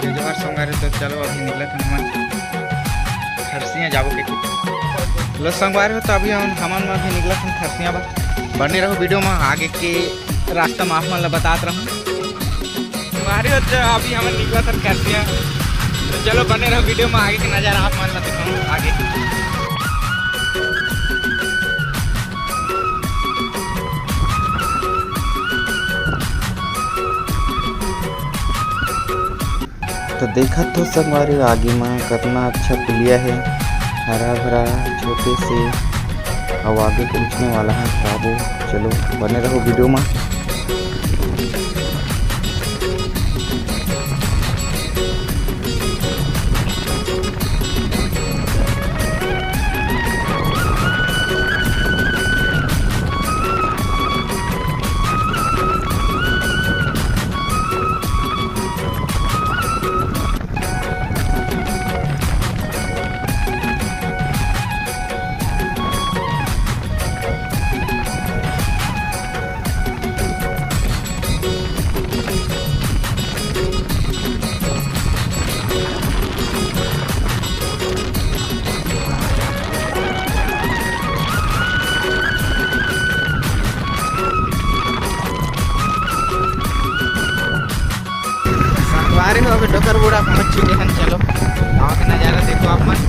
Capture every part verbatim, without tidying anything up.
जोहार संगवारी, तो चलो अभी निकलत हन हमन खरसिया जाबो के। लो संगवारी हो, तो अभी हम, हमन अभी निकलत हन खरसिया बर। बने रहो वीडियो में, आगे के रास्ता में आप मन ला बतात रहूं। संगवारी हो, तो अभी हमन निकलत हन खरसिया, तो चलो बने रहो वीडियो में, आगे के नजारा आप मन ला दिखाऊं आगे। तो देखत हो संगवारी, आगे म कतना अच्छा पुलिया हे, हरा भरा, छोटे से, अउ आगे पहुँचने वाला है बाबू। चलो बने रहो वीडियो में। संगवारी हो, अभी डोकर बूढ़ा पहुंच चुके हैं। चलो, गाँव के नजारा देखो आप मन।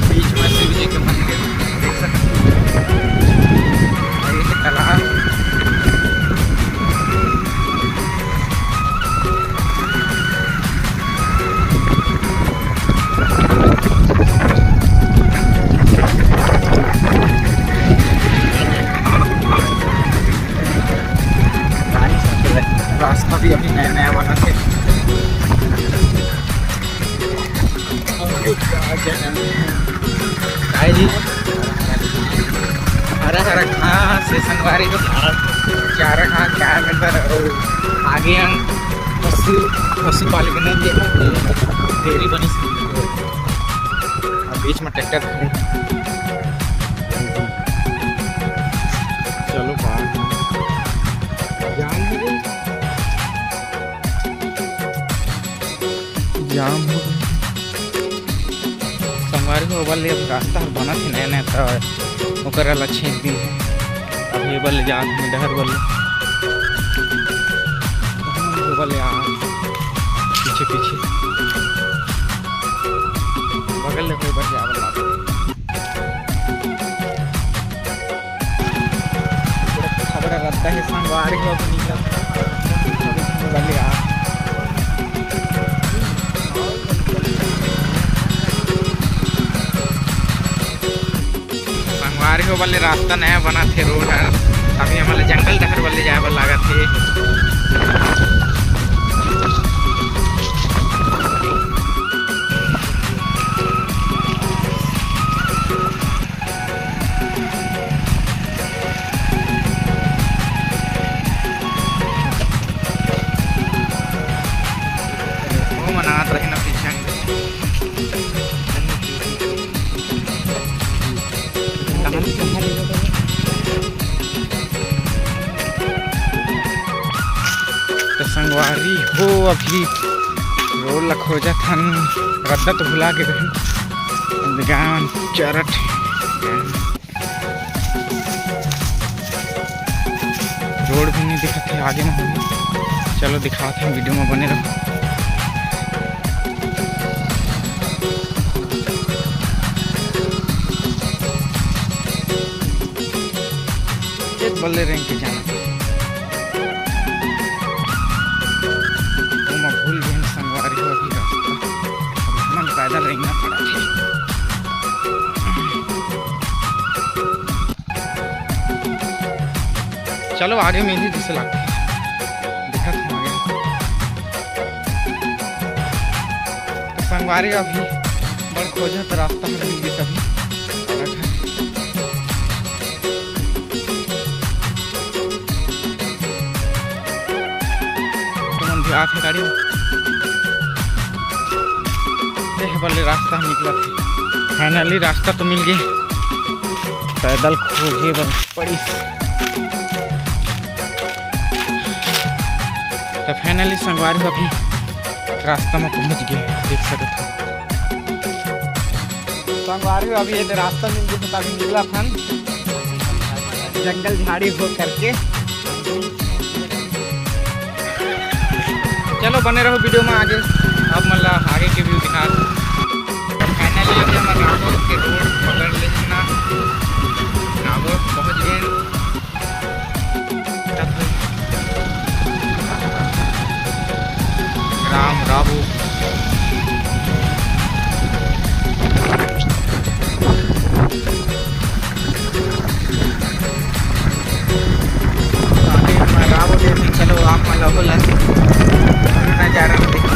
बीच में शिव जी के मंदिर देख सकते हो। और ये तालाब। रास्ता भी अभी नया नया बना थे। काय जी? हरा हरा घास हे संगवारी हो, चारा घास गाय में तर, आगे हम पशु, पशु पालन के लिए डेयरी बनी। अब बीच में ट्रैक्टर खड़े। चलो बाहर। जाम हो गई। जाम हो गई। संगवारी हो, ओबर ले अब रास्ता हर बनत हे नया नया, त ओकर ला छेक दिन हे। अभी एबर ले जात हे डहर बर ले। ओबर ले आ, पीछे पीछे। बगल ले होय बर जाए बर लागथे। बड़ा रद्दा हे संगवारी हो, अभी निकलत बने आ। संगवारी हो बले रास्ता नया बनत हे, रोड हर अभी हमन ला जंगल डहर बले जाए बर लागत हे। वो मनात रहे ना पीछे। तो संगवारी हो, अभी रोड ला खोजत हन, रद्दा तो भुला गे रहेन। गाँव चरत रोड भी नहीं दिखत हे आगे में। चलो दिखात हे, वीडियो में बने रहो। एक बल्ले रेंग के जाना। ओमा भूल गए संगवारी हो अभी रास्ता। चलो आगे मिलही जइसे लगथे, देखत हन आगे। तो संगवारी अभी बड़ खोजत रास्ता हर मिल गे सभी। तुमन भी आथे गाड़ी में। देख बल्ले रास्ता निकलत हे। Finally रास्ता तो मिल गे। पैदल खोजे बर पड़िस। तो finally संगवारी हो अभी रास्ता में पहुंच गे, देख सकत हो। संगवारी हो अभी ये रास्ता मिल गे, तो अभी निकलत हन जंगल झाड़ी हो करके। चलो बने रहो video में आगे, आप मन ला आगे के view दिखा। Finally अभी हमर राबो के road पकड़ लेना, राबो पहुंच गए। राम राबो। अभी मैं राबो दे, चलो आप मन ला बोला नजारा देखो।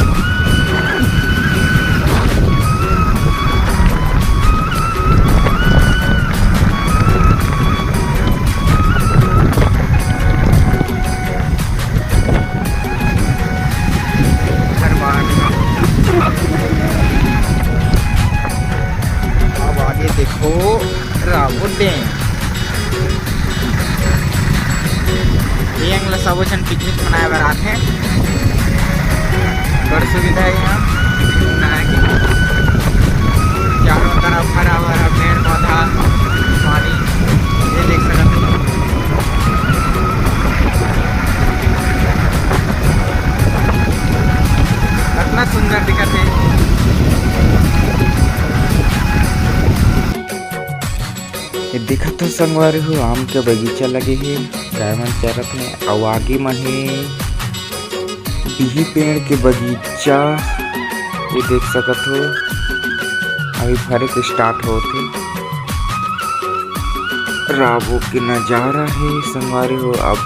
अब आगे देखो राबो डैम। ये अंग ला सबो झन picnic मनाए बर आथे। बड़ सुविधा हे यहाँ picnic मनाए के। चारों तरफ हरा भरा पेड़ पौधा, पानी, ये देख सकत हो। कतना सुंदर दिखत हे। ये देखत हो संगवारी हो, आम के बगीचा लगे हे, गाय मन चरत हे, अउ आगे म हे बिही पेड़ के बगीचा। ये देख सकत हो, अभी फरे के start होत हे। राबो के नजारा हे संगवारी हो, अब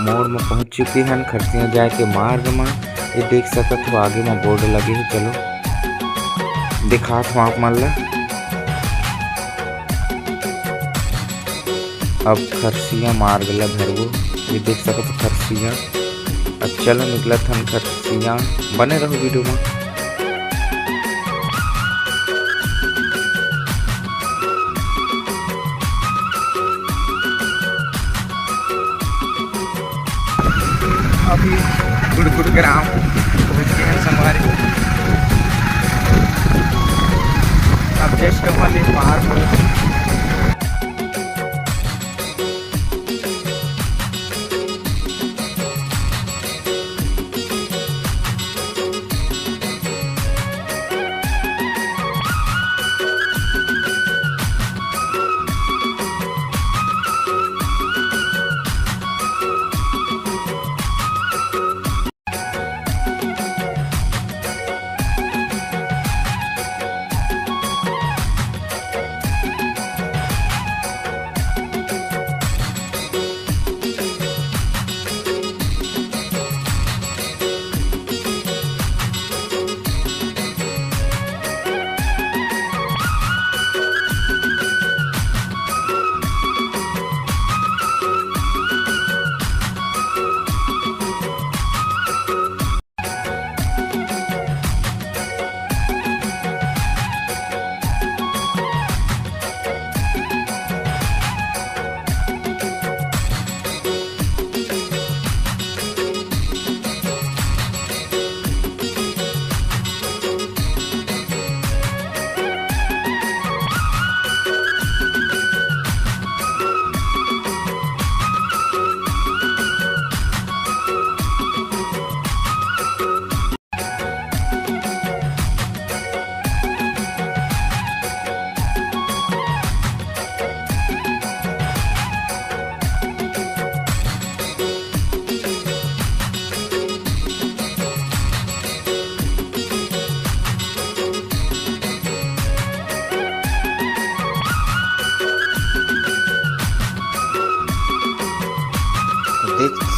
मोड़ म पहुंच चुके हन खरसिया जाए के मार्ग म। ये देख सकत हो, आगे म board लगे हे, चलो दिखात हो आप मन ला। अब खरसिया मार्ग ला धरबो। ये देख सकत हो खरसिया। अब चलो निकलत हन खरसिया, बने रहो video में। अभी गुड़गुड़ ग्राम पहुंच गए हैं संगवारी। अब just हमारे पार पहुंच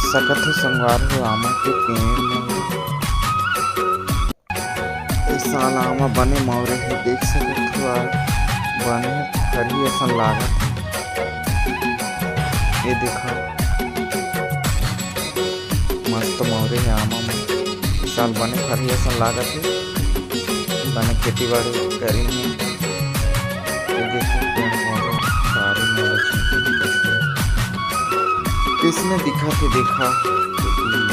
सकत हो संगवारी हो, आमा के पेड़ में ए साल आमा बने मौरे हे, देख सकत हो, आ बने फरही असन लागत हे। ये देखो, मस्त मौरे हे आमा मन। ए साल बने फरही असन लागत हे, बने खेती बाड़ी करिन हे। ये देखो, पेड़ पौधे सारे मौरे हे। कइसने दिखत हे देखा,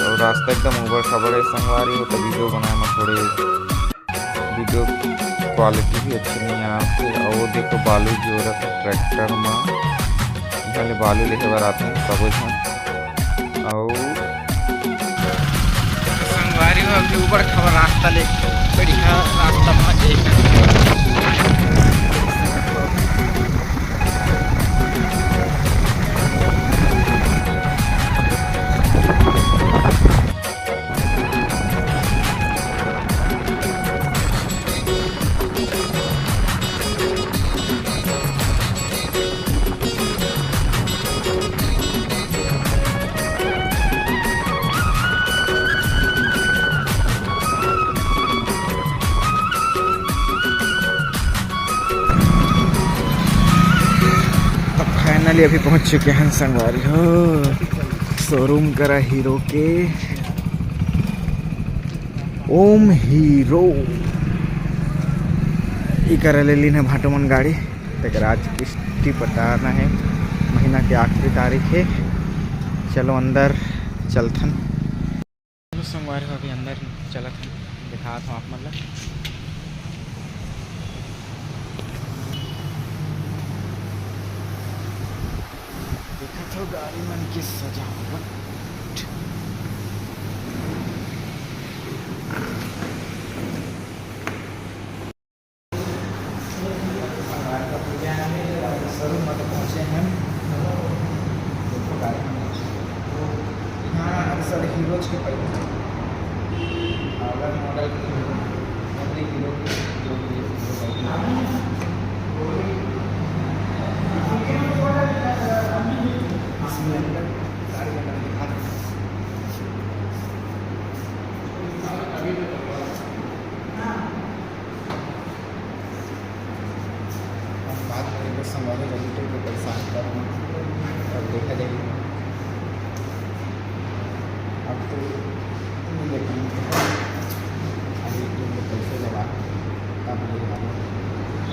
अउ रास्ता एकदम उबड़ खाबड़ हे संगवारी हो, त video बनाए म थोड़े video quality भी अच्छी नहीं आथे। अउ वो देखो बालू जोरत हे tractor म, इहाँ ले बालू लेहे बर आथे सबो झन। अउ संगवारी हो, अभी उबड़ खाबड़ रास्ता ले बढ़िया रास्ता म एक तो finally अभी पहुंच चुके हैं संगवारी हो showroom करा हीरो के। ओम हीरो इकरा ले लीन हे भाटो मन गाड़ी। तेकर आज किस्ती पटाना हे, महीना के आखिरी तारीख हे। चलो अंदर चलथन। चलो संगवारी हो, अभी अंदर चलत हन, दिखात हूँ आप मन ला। देखत हो गाड़ी मन के सजावट। शोरूम में तो पहुँचे हैं। देखो गाड़ी में। हाँ, अरे सर, हीरोज के पहले। अगर मॉडल की हीरो, अपने हीरो की जो भी है, हीरो का ही। इसमें अंदर गाड़ी का अंदर दिखा दो। अभी तो बात करेंगे संगवारी, जब YouTube पे पैसा आता है, तब देखा जाएगा। अब तो नहीं देखा, अभी YouTube पे पैसे जब आते हैं, तब देखा।